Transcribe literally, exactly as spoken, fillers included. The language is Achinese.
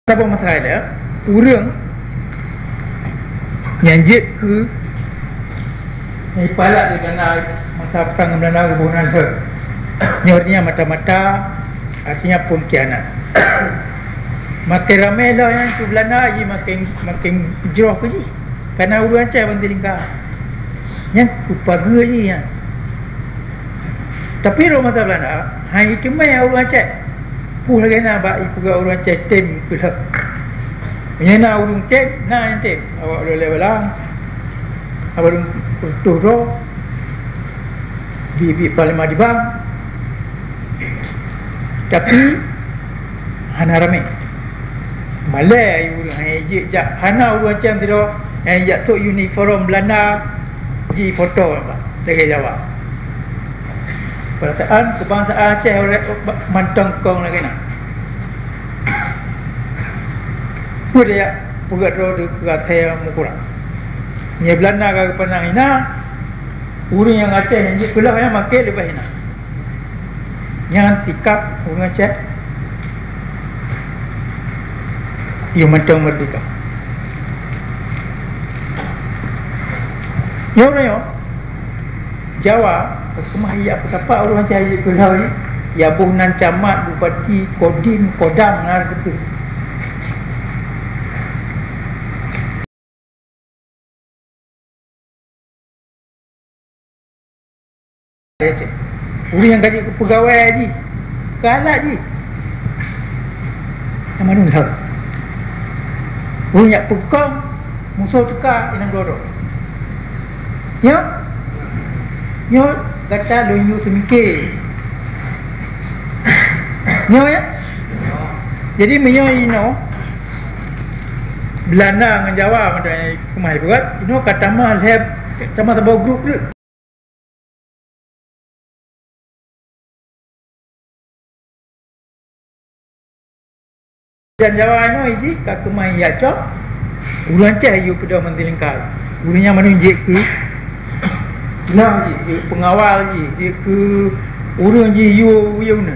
Saboh masa ilée, ureuëng nyang jeuet keu nyang ipalak di Belanda masa prang Belanda geuboh nan lheueh. Nyoe artinya mata-mata, artinya pengkhianat. Makin ramé lom nyan keu Belanda, ji makin, makin jroh keu jih. Karena ureuëng Aceh banti lingka. Nyan kupageue jih nyan. Tapi rot masa Belanda, hai teumé ureuëng Aceh. Peue lagée na bak ipeugah ureuëng Aceh tem keu lheueh. Meunyoe na ureuëng tem, na nyang tem. Awak lheueh bala, awak ureuëng peureutôh droe, di, di parlemen di bank. Tapi hana ramé. Malée ureuëng hana jeuet jak, hana ureuëng Aceh sidroe nyang jak sôk uniform Belanda jifoto lagée Jawa. Peurasaan keubangsaan Aceh mantong kong lagée na. Peue daya peugah droe keu asai meukurang. Nyang Belanda ka geupeunang hina, ureuëng nyang Aceh nyang jeuet keu lheueh nyan makin leubeh hina. Nyan sikap ureuëng Aceh. Yôh mantong meurdeka. Nyoe uroe nyoe Jawa, keumah ijak peutapak ureuëng Aceh jeuet keu lheueh, ya boh nan camat, bupati, kodim, kodam, na beutôi. Aceh. Ureuëng nyang ka jeuet keu peugawée jih, keu alat jih, nyang mandum lheueh. Ureuëng nyang peukong, musoh teuka inong droe-droe. Nyoe, nyoe gata lôn yue teumike. Nyoe ya. Jadi meunyoe inoe Belanda ngon Jawa, meunan keumah ibuet, inoe ka tamah lhée, tamah saboh grup treuk. Dan Jawa inoe jih ka keumah ijak cok, ureuëng Aceh yue peudong banti lingka. Ureuëng nyan mandum jeuet keu, na jih, jeuet peungawal jih, jeuet keu ureuëng jih yue, yue na.